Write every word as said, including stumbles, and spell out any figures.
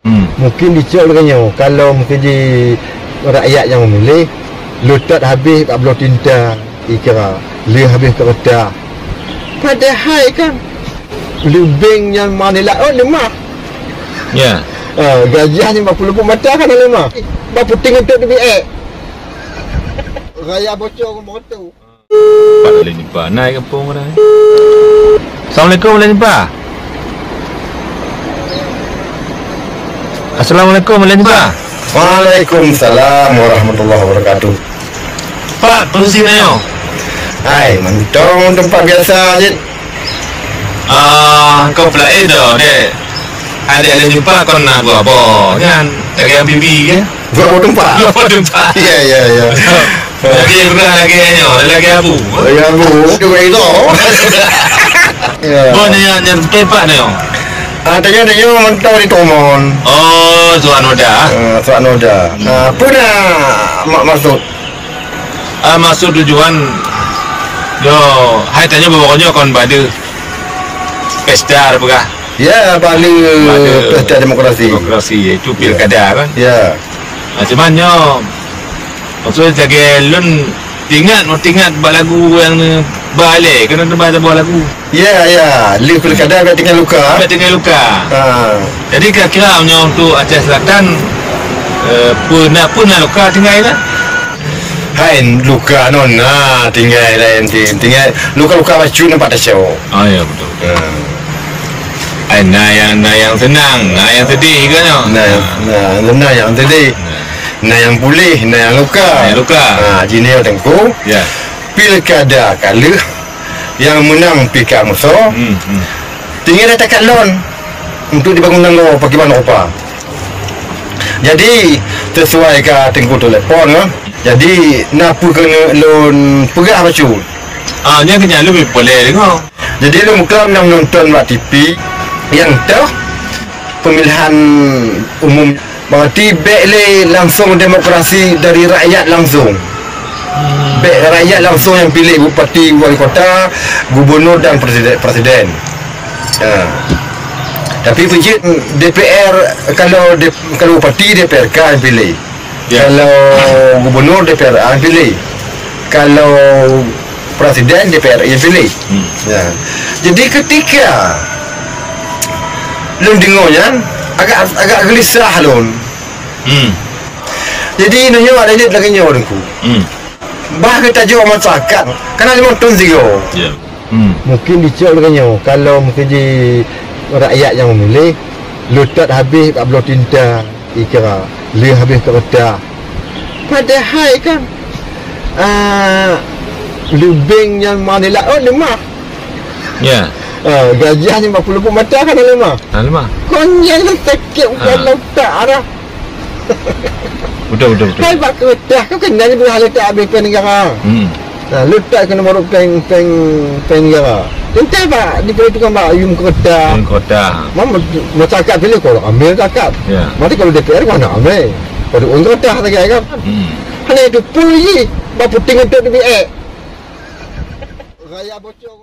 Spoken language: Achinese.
Hmm. Mungkin dicok lagèe nyoe, kalau mungkin di rakyat nyang memilih, leutot habéh bak bloe tinta, ikra, lheuh habéh keureutah. Padahai kan, leubeng nyan manila ot lemah. Ya. Ah, gajah ni bak pulupuk mata kan lemah. Bak puting untuk dibiek. Raya bocor motor. Pat Alan Jumpa. Na i gampông dah. Assalamualaikum, Alan Jumpa. Assalamualaikum, Alan Jumpa. Waalaikumsalam warahmatullahi wabarakatuh. Pat, peue sinoe? Hai, mantong teumpat biasa jih. Ah, kau pula eh dah, dek. Adak Alan Jumpa kon na dua boh nyan, lagèe bibi ke? Dua boh teumpat. Dua boh teumpat. Ya, ya, ya. Lagèe beurah, lagèe nyoe, lagèe abu. Lagèe abu, tu kayak itu. Ya. Boh nyan, nyan tempat nyoe. Ah, tanya, tanya mantong di Tomon. Oh, Suan Oda. Ah, Suan Oda. Ah, apa dah mak maksud? Ah, maksud tujuan, yo, hai tanyoe bak uroe nyoe kon bak deuh pesta peugah. Ya, bak deuh pesta demokrasi. Demokrasi, yaitu pilkada kan. Ya. Ah, cuman nyoe, maksudnya lagèe lôn teuingat, teuingat bak lagu nyang ba ilèe, keuneuk teuba saboh lagu. Ya, ya. Lheuh pilkada bèk tinggai luka. Bèk tinggai luka. Ha. Jadi kira-kira meunyoe untuk Aceh Selatan, eh, peue na, peue na luka tinggai na? Hai, luka nyoe na tinggai laén ti. Tinggai luka-luka bacut nampak tacok. Oh, ya, betul. Ha. Ai, na nyang, na nyang seunang, na nyang seudeh kan nyoe? Na, na, na nyang seudeh. Na nyang puléh, na nyang luka. Na nyang luka. Ha, jinoe Teungku. Ya. Pilkada ka lheuh, nyang meunang P K Muso, hmm, hmm, tinggai dah takalon untuk dibangun nanggroe pakriban rupa. Jadi, sesuai ka Teungku telepon, kan? Jadi, na peue keuneuk lôn peugah bacut? Ah, nyan keunyan lôn peureulèe deungoe. Jadi, lôn meukeurab nyang nonton bak T V, nyang toh pemilihan umum. Berarti bèk lé langsung demokrasi dari rakyat langsung. Hmm. Bèk rakyat langsung nyang piléh bupati, wali kota, gubernur dan presiden, presiden. Ha. Tapi peue jeuet D P R, kalau D-, kalau bupati D P R K nyang piléh. Ya. Kalau gubernur D P R A nyang piléh. Kalau presiden D P R I nyang piléh. Hmm. Ya. Jadi ketika lôn deungoe nyan, agak, agak geulisah lôn. Hmm. Jadi, nyoe ada jeuet lagèe nyoe, Teungku. Hmm. Bah geutajok masyarakat, kana limong thon sigoe. Ya. Hmm. Mungkin dicok lagèe nyoe, kalau mungkin di rakyat nyang memilih, leutot habéh bak bloe tinta, ikra, lheuh habéh keureutah. Padahai kan, ah, leubeng nyan manila ot lemah. Ya. Ah, gajah ni bak pulupuk mata kan lemah. Ah, lemah. Kon nyan sakét bukan, ah, utak arah. Betul, betul, betul. Hai bak keureutah, kau keunan dua haletak habéh péng negara. Hmm. Nah, leutak keunan baru péng, péng, péng negara. Teuntèe bak diperhitungkan bak yum keureutah. Yum keureutah. Mam-, masyarakat piléh kau ambil zakat. Ya. Mati kalau D P R kau nak ambil. Pada ureueng keureutah lagi kan. Hmm. Hana itu pun lagi. Bak puting untuk dibiek. Raya bocor.